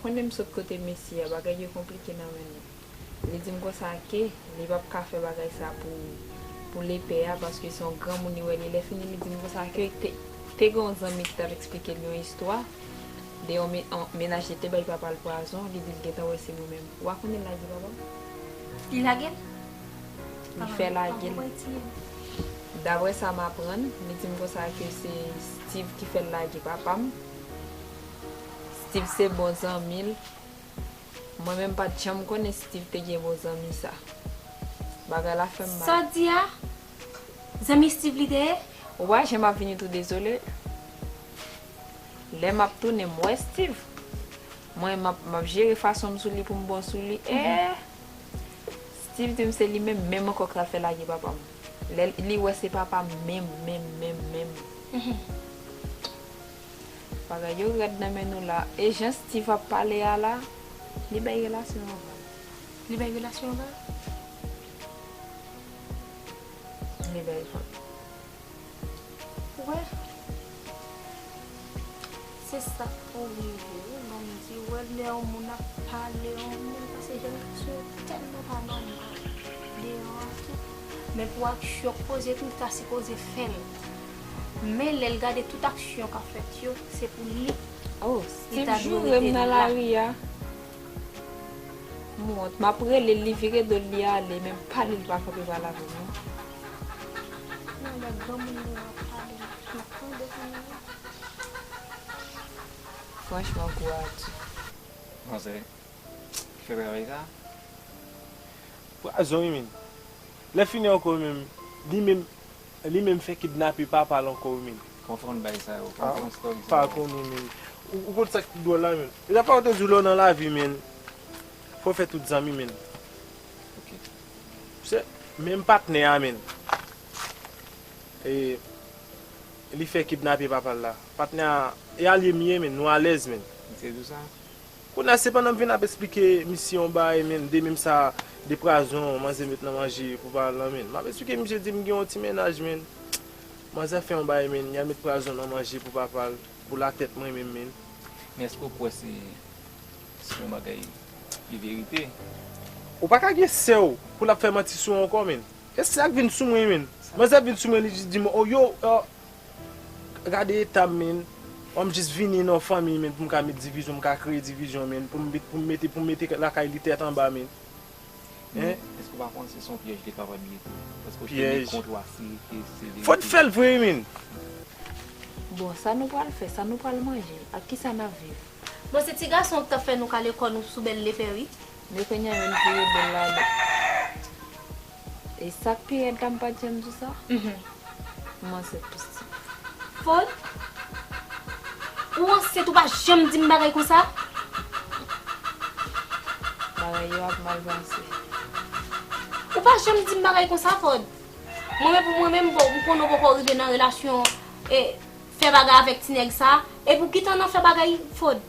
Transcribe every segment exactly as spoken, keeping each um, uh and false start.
Konnen m sot kote mesye a, bagay yo konplike nan men nou. Li di m konsa ke li p ap ka fè bagay sa pou, pou lepè a, paske se yon granmoun li wè li. Lè fini, li di m konsa ke te, te gen yon zanmi ki t ap eksplike l yon istwa de yon me-, yon mennaj li te bay papa l pwazon, li di l gentan wè se mwen menm. Ou pa konnen l lage papa m? Li lage l? Li fè lage l. Daprè sa m aprann, li di m konsa ke se Steve ki fè l lage papa m. Steve se bon zanmi l. Mwen menm pa t janm konnen Steve te gen bon zanmi sa. Bagay la fè m mal. Sa w di a? Zanmi Steve li te ye? Ou pa janm ap vini tou dezole. Lè m ap tounen, m wè Steve. Mwen, m ap, m ap jere fason m sou li pou m bon sou li. Eh! Steve di m se li menm, menm ankò k ta fè lage papa m. Lè li wè se papa m menm, menm, menm, menm. Bagay yo rèd nan men nou la. E jan Steve ap pale a la, li bay relasyon anvan. Li bay relasyon anvan? Li bay vag. Ou wè? Se sa k pou rive wi, ban m di w, wè lè yon moun ap pale, yon moun pase jan l sou tèlman pa nòmal. Deyò a tou. Men pou aksyon k poze tou, li ta sipoze fè l. Men lè l gade tout aksyon k ap fèt yo, se pou li. Oh, Steve joure m nan lari a. M wont, m ap rele l, li vire do l, li ale, men m pale, li pa kanpe pale avè m non. Nan lè granmoun yo ap pale, m ap tande pou nou. Franchman, gwo ati. Manzè, ki fè travay sa? Pwazon wi menm. Lè fini ankò menm, li menm, li menm fè kidnape papa l ankò wi menm. Kòman fè konn bagay sa yo? Kòman fè konn story sa yo? Pa konnen menm. Ou, ou konn sa k pi dwòl la menm? E sa pa w te di w lè w nan lavi menm. Fò w fè tout zanmi menm. Ok. Se menm patnè a menm. E li fè kidnape papa l la. Patnè a, e alye m ye menm, nou alèz menm. Misye di w sa? Kounye a se pandan m vin ap eksplike misye yon bagay menm, de menm sa, de pwazon manzè met nan manje pou papa l lan menm. M ap eksplike misye di m gen yon ti mennaj menm. Manzè fè yon bagay menm, y al met pwazon nan manje pou papa l, pou latèt mwen menm menm. Men èske w kwè se, se yon bagay ki verite? Ou pa ka gen sè w pou l ap fè manti sou w ankò menm. E sa k vin sou mwen menm. Manzè vin sou mwen, li jis di m, oh yo, oh, gade eta m menm. Oh, m jis vini nan yon fanmi menm pou m ka met divizyon, m ka kreye divizyon menm, pou m met, pou m mete, pou m mete lakay li tèt anba menm. Hein? Èske w pa panse se yon pyèj li kapab ye tou? Paske w te gen kont w asire ke se verite. Fò n fè l vre wi menm. Bon, sa nou pral fè, sa nou pral manje, ak kisa n ap viv? Bon, se ti gason k t ap fè nou kale kò nou sou bèl lepè wi. Men kounye a menm vire do l ale. E sa k pi rèd la, m pa t janm di w sa? Mhm. M ansent pou Steve. Fod, ou ansent, ou pa janm di m bagay konsa? Bagay yo ap mal pase. Ou pa janm di m bagay konsa, Fod. Mwen menm pou mwen menm, bon, m konnen w poko rive nan relasyon, e, fè bagay avèk ti nèg sa, epi w gentan nan fè bagay, Fod.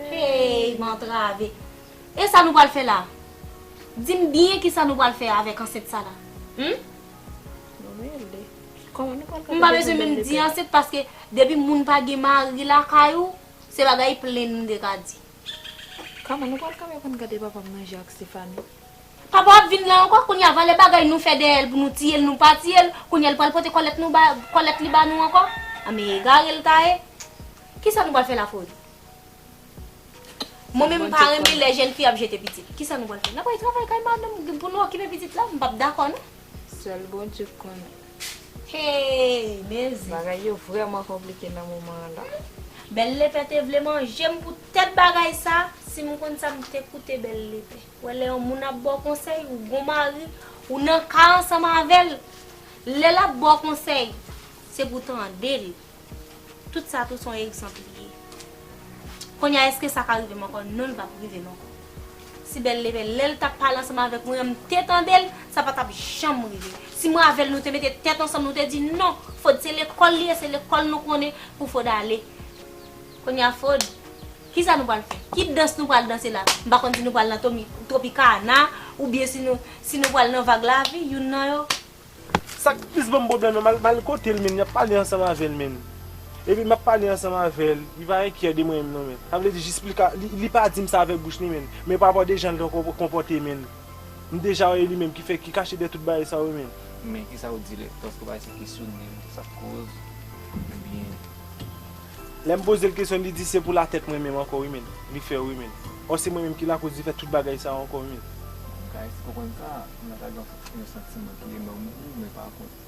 Hey, m antrave. E sa nou pral fè la? Di m byen kisa nou pral fè avèk ansent sa la. Hmm? Non, men rele. Kòman nou pral kanpe pou nou bèl lepè? M pa bezwen menm di ansent paske depi moun pa gen mari lakay ou, se bagay plenn m te ka di. Kòman nou pral kanpe pou n gade papa m nan je ak Stephanie? Papa w ap vin la ankò, kounye a valè bagay nou fè dèyè l pou nou tiye l, nou pa tiye l, kounye a l pral pote kòlèt nou ba, kòlèt li ba nou ankò. A men egare l ta ye. Kisa nou pral fè la, Fod? Mwen menm m pa renmen lè jèn fi ap jete pitit. Kisa nou pral fè? N ap al travay kay madanm pou nou okipe pitit la? M p ap dakò non. Sèl Bondye k konnen. Hey, mezanmi. Bagay yo vrèman konplike nan moman an la. Bèl Lepè te vle manje m pou tèt bagay sa. Si m konn sa, m te koute Bèl Lepè. Wè lè yon moun ap ba w konsèy, ou gon mari, ou nan kay ansanm avè l. Lè l ap ba w konsèy, se pou w tande l. Tout sa tou se yon egzanp li ye. Kounye a, èske sa ka rive m ankò? Non, li p ap rive m ankò. Si Bèl Lepè, lè l t ap pale ansanm avèk mwen an, m te tande l, sa pa t ap janm rive. Si mwen avè l, nou te mete tèt ansanm, nou te di non, Fod se lekòl li ye, se lekòl nou konnen pou Fod ale. Kounye a, Fod, kisa nou pral fè? Ki dans nou pral danse la? M pa konn si nou pral nan Tomi-, Tropicana, oubyen si nou, si nou pral nan Vag Lavi, youn nan yo. Sa k plis ban m pwoblèm nan, m al, m al kote l, menn, y ap pale ansanm avè l, menn. Epi m ap pale ansanm avè l, li pa enkyè de mwen menm non, men. Sa vle di jis li ka, li, li pa di m sa avèk bouch li, men. Men pa rapò de jan l konpòte, men. M deja wè li menm ki fè, ki kache dèyè tout bagay sa yo, men. Men kisa w di lè, paske w pa ese kesyone l, sa k koz, oubyen Lè m poze l kesyon, li di se pou latèt mwen menm ankò, wi, men. Li fè, wi, men. Ò, se mwen menm ki lakoz li fè tout bagay sa yo ankò, wi, men. M ka ese konprann sa, m nan ka gen yon santiman ki enòm pou ou, men pa kont,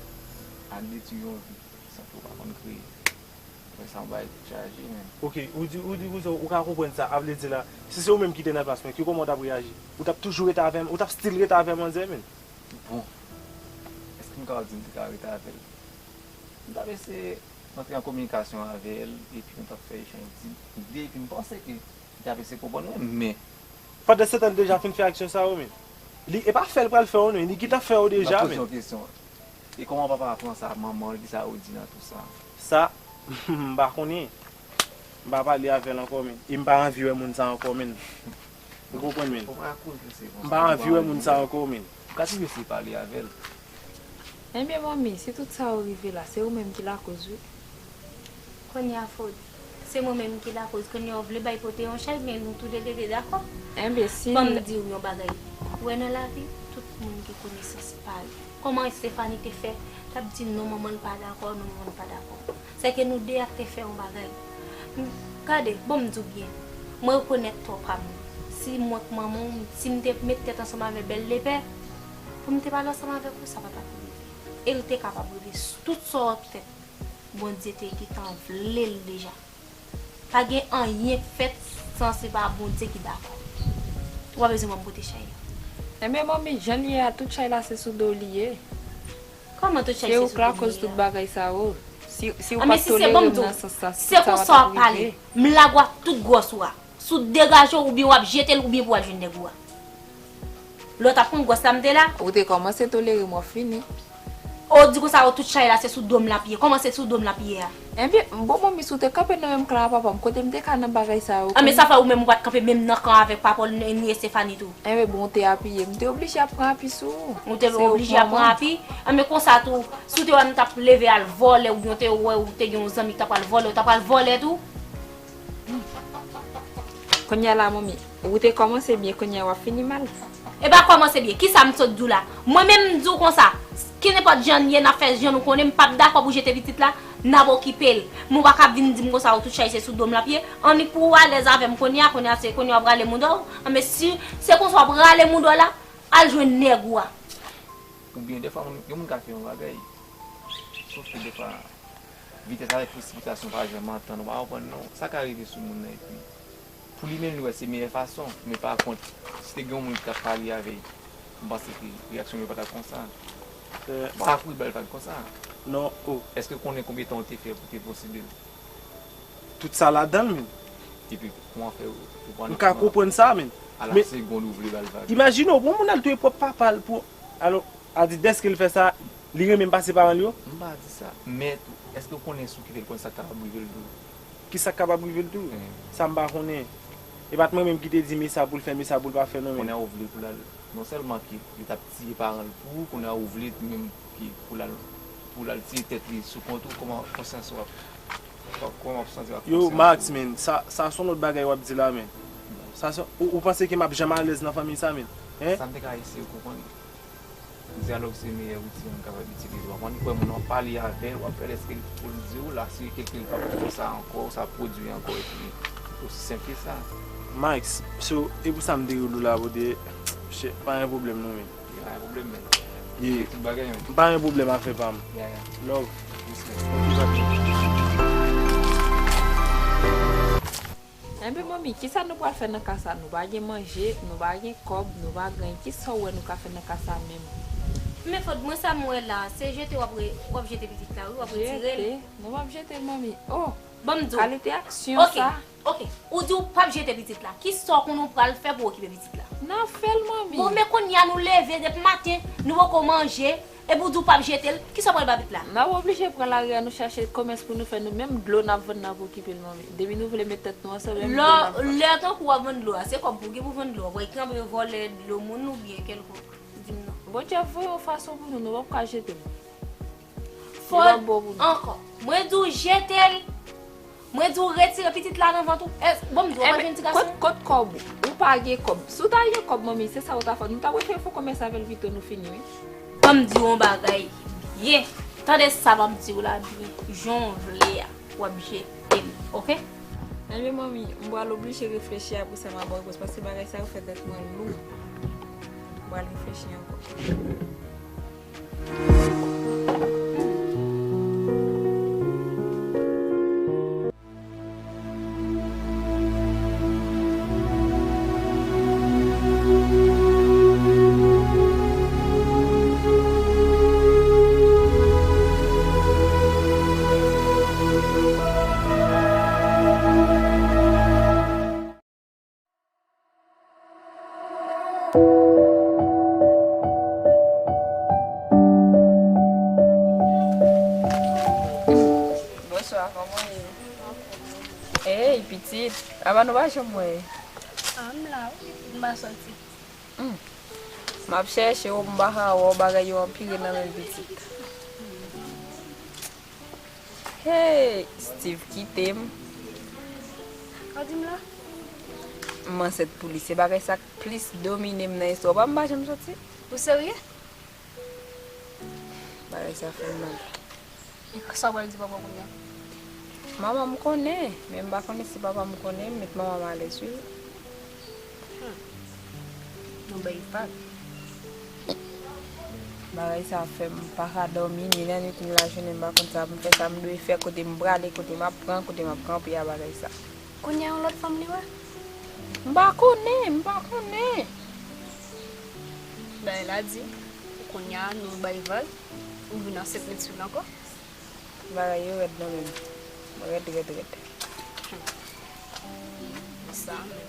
ak detwi yon vi, santi w pa konn kreye. Mwen sa yon bagay ki chaje, men. Ok, ou di, ou di konsa, ou ka konprann sa, a vle di la, si se ou menm ki te nan plas mwen, ki kòman w t ap reyaji? Ou t ap toujou rete avè m, ou t ap still rete avè manzè, men. Bon, èske m kapab di m te ka rete avè l? M t ap eseye antre an kominikasyon avè l, epi nou t ap fè echanj di, ide, epi m panse ke li t ap eseye konprann mwen, men Pandan se tan, li deja fin fè aksyon sa yo, men. Li, e pa fè l pral fè yo, non, li gentan fè yo deja, men. M ap poze yon kesyon. E kòman papa a pran sa, manman l, kisa yo di nan tou sa? Sa, m pa konnen. M pa pale avè l ankò, men. E m pa anvi wè moun sa ankò, men. Ou konprann, men? Ou pa koze se konsa. M pa anvi wè moun sa ankò, men. Ou ka toujou eseye pale avè l. Ebyen, manmi, si tout sa yo rive la, se ou menm ki lakoz, wi. Kounye a, Fod, se mwen menm ki lakoz. Kounye a, ou vle bay pote yon chay, men nou toulede te dakò. Enbesil. Ban m di w yon bagay. Ou wè nan lavi, tout moun gen konesans pa yo. Kòman Estefani te fè, t ap di non, manman l pa dakò, non, manman l pa dakò. Sèke nou de a k te fè yon bagay. M, gade, bon, m di w byen. Mwen rekonèt tò pa m. Si mwen k manman w, si m te met tèt ansanm avè bèl lepè, pou m te pale ansanm avèk ou, sa pa t ap rive. E l te kapab rive. Tout sa w ap fè, Bondye te gentan vle l deja. Pa gen anyen k fèt san se pa Bondye ki dakò. Ou pa bezwen ban m pote chay la. Enben, manmi, jan l ye a, tout chay la se sou do w li ye. Kòman tout chay se sou do m li ye a? Se ou k lakoz tout bagay sa yo. Si, si ou pa t tolere m nan sans sa, tout sa pa t ap rive. Se konsa w ap pale. M lagwa tout gwòs ou a. Si w degaje w, oubyen w ap jete l, oubyen pou w al jwenn nèg ou a. Lè w t ap pran gwòs la, m te la. Ou te kòmanse tolere m, w ap fini. Ou di konsa, ou tout chay la, se sou do m l ap ye. Kòman se sou do m l ap ye a? Enben, bon, manmi, si w te kanpe nan menm kan a papa m, kote m te ka nan bagay sa yo? Anben, sa fè ou menm ou pa t kanpe menm nan kan avèk papa w, ni Estefani tou. Enben, bon, ou te apiye m, m te oblije ap pran api sou ou. Ou te oblije ap pran api? Anben, konsa tou, si w te wè m t ap leve al vòlè, oubyen w te wè ou te gen yon zanmi k t ap al vòlè, ou t ap al vòlè tou? Kounye a la, manmi, ou te kòmanse byen, kounye a w ap fini mal. E pa kòmanse byen. Kisa m sot di w la? Mwen menm m di w konsa, kenenpòt jan n ye, n ap fè jan nou konnen, m p ap dakò pou jete pitit la, n ap okipe l. Men w pa ka vin di m konsa, ou tout chay se sou do m l ap ye. Annik pou w alèz avè m kounye a, kounye a se kounye a w ap rale mouda w. Anben si se konsa w ap rale mouda w la, al jwenn nèg ou a. Oubyen dèfwa moun, yon moun ka fè yon bagay, sof ke dèfwa vitès avèk presipitasyon pa janm antann, ou pa konprann non. Sa ka rive sou moun nan epi pou li menm li wè se meyè fason, men pa kont, si te gen yon moun ki t ap pale avè l, m panse ke reyaksyon li pa t ap konsa. M pa ka kouri ba l vag konsa. Non, oh. Èske w konnen konbyen tan w te fè pou te posede l? Tout sa ladan l, men. Epi kòman fè ou, ou pran... M ka konprann sa, men. A la segonn ou vle ba l vag. Imajine w, pou yon moun al touye pwòp papa l, pou, alò, a di dèske l fè sa, li renmen pase paran l yo? M pa di sa. Men tou, èske w konnen si w kite l konn sa k kapab rive l tou? Ki sa k kapab rive l tou? Sa m pa konnen. E pa t mwen menm ki te di men sa pou l fè, men sa pou l pa fè non, men. Kounye a ou vle pou l al, non sèlman ke li t ap tiye paran l pou ou, kounye a ou vle menm ke pou l al, pou l al tiye tèt li sou kont ou, kòman konsyans ou ap, kòman w ap santi w ak konsyans ou? Yo, Max, men, sa, sa se yon lòt bagay w ap di la, men. Sa se, ou, ou panse ke m ap janm alèz nan fanmi sa, men? Hein? Sa m te ka eseye konprann. Dyalòg se meyè outi moun kapab itilize. W ap annik wè moun nan, w ap pale avè l, w ap fè l èske l pou l di w la, si kèlke l p ap fè sa ankò, sa ap pwodui ankò, epi osi senp ke sa. Max, so, e pou sa m te rele w la pou te, shit, pa gen pwoblèm non, men. Pa gen pwoblèm, men. Yeah. Tout bagay, men. Pa gen pwoblèm, afè pa m. Yeah, yeah. Love. Respect. Ok, papi. Enben, manmi, kisa nou pral fè nan ka sa? Nou pa gen manje, nou pa gen kòb, nou pa gen anyen. Kisa w wè nou ka fè nan ka sa menm? Men Fod, mwen sa m wè la, se jete w ap re-, w ap jete pitit la, wi, w ap retire l. Jete? Non, m ap jete l, manmi. Oh! Ban m di w. Kalite aksyon sa. Ok, ok. Ou di w p ap jete pitit la. Kisa w konnen w pral fè pou w okipe pitit la? N a fè l, manmi. Bon, men kounye a nou leve depi maten, nou poko manje. Epi w di w p ap jete l, kisa w pral ba pitit la? N ap oblije pran lari a, nou chache komès pou nou fè, nou menm dlo n ap vann n ap okipe l, manmi. Depi nou vle met tèt nou ansanm, menm dlo n ap vann. Lè, lè tankou w ap vann dlo a, se kòb pou w gen pou vann dlo a? W pral kanpe vòlè dlo moun oubyen kèlkonk? Di m non. Bondye ap voye yon fason pou nou, nou p ap ka jete l. Fò ankò. Mwen di w jete l. Mwen di w retire pitit la nan vant ou. Èske, bon, m di w, w ap jwenn ti gason? Kot, kot kòb ou? Ou pa gen kòb. Si w ta gen kòb, manmi, se sa ou ta fè. Nou ta prefere fè kòmès avè l pito nou fini, wi. Ban m di w yon bagay byen. Tande sa m ap di w la byen. Jan w vle a, w ap jete l, oke? Ebyen, manmi, m pral oblije reflechi apre sa m ap ba w repons, paske bagay sa yo fè tèt mwen lou. M pral reflechi ankò. Bonswa, kòman w ye? Ey, pitit, apa nou pa janm wè? Ah, m la wi, m pa sòti. Hmm. M ap chèche w, m pa ka wè w, bagay yo anpire nan men pitit. Hey, Steve kite m. Sa w di m la? M ansent pou li. Se bagay sa k plis domine m nan istwa. Papa m pa janm soti. Ou serye? Bagay sa fè m mal. E sa w pral di papa w kounye a? Manman m konnen, men m pa konnen si papa m konnen, m met manman m alèz wi. Hmm. Nou bay vag. Bagay sa fè m pa ka dòmi, ni lannwit, ni lajounen, m pa konn sa pou m fè, sa m dwe fè, kote m prale, kote m ap pran, kote m ap kanpe a bagay sa. Kounye a yon lòt fanm li wè? M pa konnen, m pa konnen. Bagay la di, kounye a nou bay vag, ou vin ansent met sou l ankò. Bagay yo rèd nan men m. Rèd, rèd, rèd. Hmm. Sa menm.